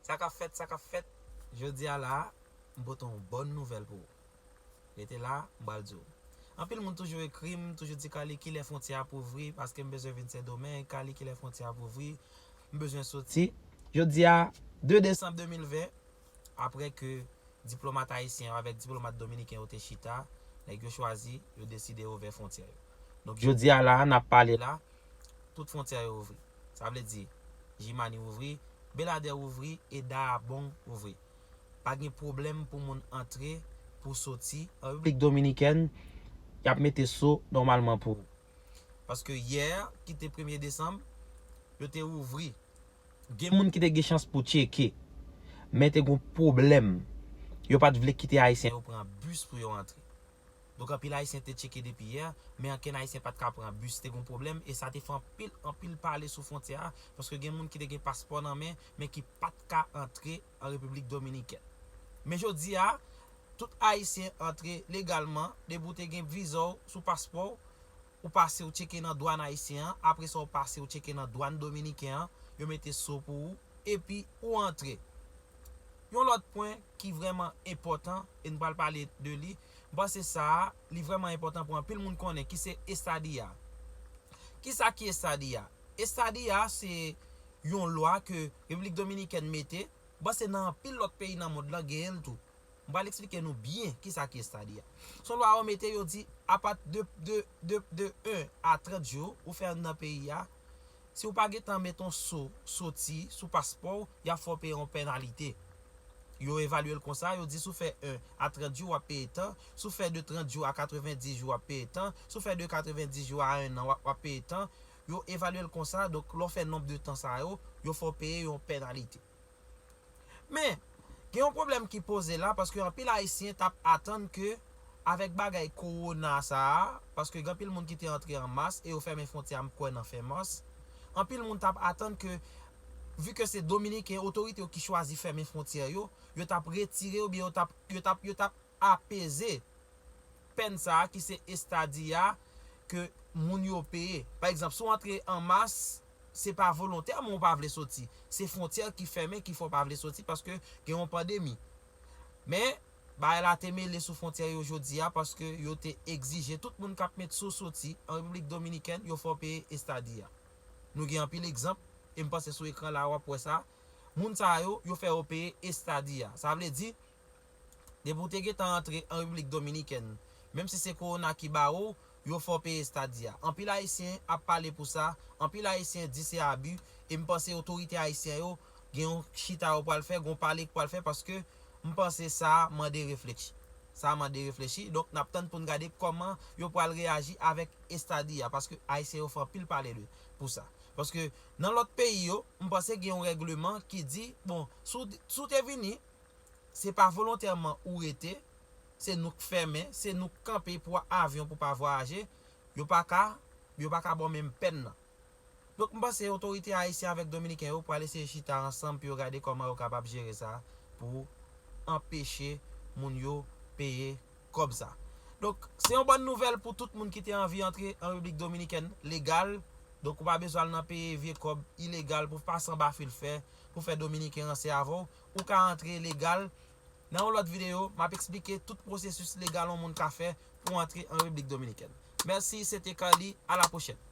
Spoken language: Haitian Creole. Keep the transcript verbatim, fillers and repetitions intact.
Sa k ap fèt, sa k ap fèt. Jodi a la, m pote yon bòn nouvèl pou ou. Rete la, m pral di w. Anpil moun toujou ekri m, toujou di Carly kilè fwontyè ap ouvri, paske m bezwen vin Sendomeng, Carly kilè fwontyè ap ouvri, m bezwen soti. Jodi a, de desanm de mil ven, apre ke diplomat ayisyen yo avèk diplomat dominiken yo te chita, nèg yo chwazi, yo deside ouvè fwontyè yo. Donk jodi a la, n ap pale la, tout fwontyè yo ouvri. Sa vle di, Jimani ouvri, Beladè ouvri e Dayabong ouvri. Pa gen pwoblèm pou moun antre, pou soti. An Repiblik Dominikèn, y ap mete so nòmalman pou ou. Paske yè, ki te premye desanm, yo te ouvri. Gen moun ki te gen chans pou tcheke, men te gon pwoblèm. Yo pa t vle kite Ayisyen yo pran bis pou yo antre. Donk, anpil Ayisyen te tcheke depi yè, men ankenn Ayisyen pa t ka pran bis, te gon pwoblèm, e sa te fè anpil, anpil pale sou fwontyè a, paske gen moun ki te gen paspò nan men, men ki pa t ka antre an Repiblik Dominikèn. Men jodi a, tout Ayisyen antre legalman, depi w te gen viza w sou paspò w, ou pase w tcheke nan dwàn ayisyen an, apre sa w pase w tcheke nan dwàn dominiken an, yo mete so pou ou, epi ou antre. Yon lòt pwen ki vrèman enpòtan, e n pral pale de li, m panse sa a, li vrèman enpòtan pou anpil moun konnen ki se estadya. Kisa ki estadya? Estadya se yon lwa ke Repiblik Dominikèn mete, m panse nan anpil lòt peyi nan mond lan genyen l tou. M pral eksplike nou byen kisa ki estadya. Se yon lwa yo mete, yo di apati de, de, de, de en a trant jou ou fè anndan peyi a, si w pa gentan met yon so soti sou paspò w, y ap fè w peye yon pènalite. Yo evalye l konsa, yo di si w fè en a trant jou, w ap peye tan, si w fè de trant jou a katrevenndis jou, w ap peye tan, si w fè de katrevenndis jou a en an, w ap, w ap peye tan. Yo evalye l konsa, donk lè w fè nonb de tan sa yo, yo fè w peye yon pènalite. Men, gen yon pwoblèm ki poze la, paske anpil Ayisyen t ap atann ke avèk bagay kowona sa a, paske gen anpil moun ki te antre an mas e yo fèmen fwontyè a, m kwè nan fen mas, anpil moun t ap atann ke, vi ke se Dominiken, otorite yo ki chwazi fèmen fwontyè yo, yo t ap retire oubyen yo t ap, yo t ap, yo t ap apeze pèn sa a ki se estadya ke moun yo peye. Pa egzanp, si w antre an mas, se pa volontèman w pa vle soti. Se fwontyè ki fèmen ki fè w pa vle soti paske gen yon pandemi. Men, bagay la te mele sou fwontyè yo jodi a paske yo te egzije tout moun k ap met so soti an Repiblik Dominikèn, yo fè w peye estadya. Nou gen anpil egzanp, e m panse sou ekran la w ap wè sa. Moun sa yo, yo fè yo peye estadya. Sa vle di, depi w te gentan antre an Repiblik Dominikèn, menm si se kowona ki ba ou, yo fè w peye estadya. Anpil Ayisyen ap pale pou sa, anpil Ayisyen di se abi, e m panse otorite ayisyen yo gen yon chita yo pral fè, gen yon pale k pral fè, paske m panse sa mande reflechi. Sa mande reflechi, donk n ap tann pou n gade kòman yo pral reyaji avèk estadya, paske Ayisyen yo fè anpil pale de, pou sa. Paske nan lòt peyi yo, m panse gen yon règleman ki di, bon, si w, si w te vini, se pa volontèman ou rete, se nou k fèmen, se nou k kanpe pou avyon pou pa vwayaje, yo pa ka, yo pa ka ba w menm pèn nan. Donk, m panse otorite ayisyen avèk dominiken yo pral eseye chita ansanm pou yo gade kòman yo kapab jere sa pou anpeche moun yo peye kòb sa. Donk, se yon bòn nouvèl pou tout moun ki te anvi antre an Repiblik Dominikèn legal. Donk, ou pa bezwen al nan peye vye kòb ilegal pou pase anba fil fè, pou fè dominiken ranse avè w. Ou ka antre legal. Nan yon lòt videyo, m ap eksplike tout pwosesis legal yon moun ka fè pou antre an Repiblik Dominikèn. Mèsi, se te Carly. A la pwochèn.